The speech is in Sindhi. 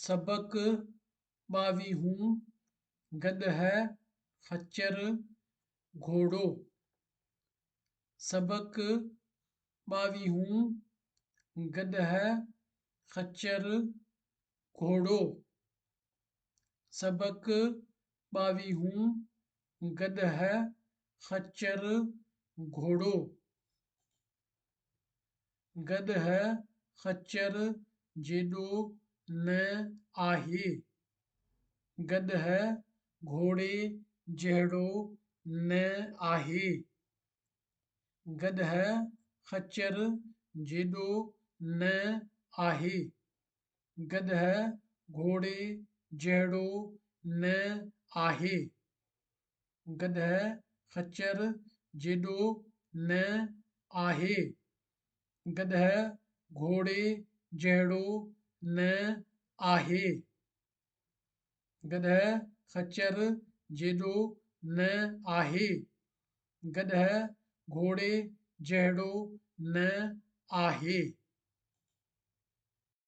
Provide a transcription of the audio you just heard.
سبق ٻاويهون، گڏهه، خچر، گهوڙو. سبق ٻاويهون، گڏهه، خچر، گهوڙو. سبق ٻاويهون، گڏهه، خچر، گهوڙو. گڏهه خچر جيڏو نه آهي. گڏهه گهوڙي جهڙو نه آهي. گڏهه خچر جيڏو نه آهي. گڏهه گهوڙي جهڙو نه آهي. گڏهه خچر جيڏو نه آهي. گڏهه گهوڙي جهڙو نه آهي. گڏهه خچر جيڏو نه آهي. گڏهه گهوڙي جهڙو نه آهي.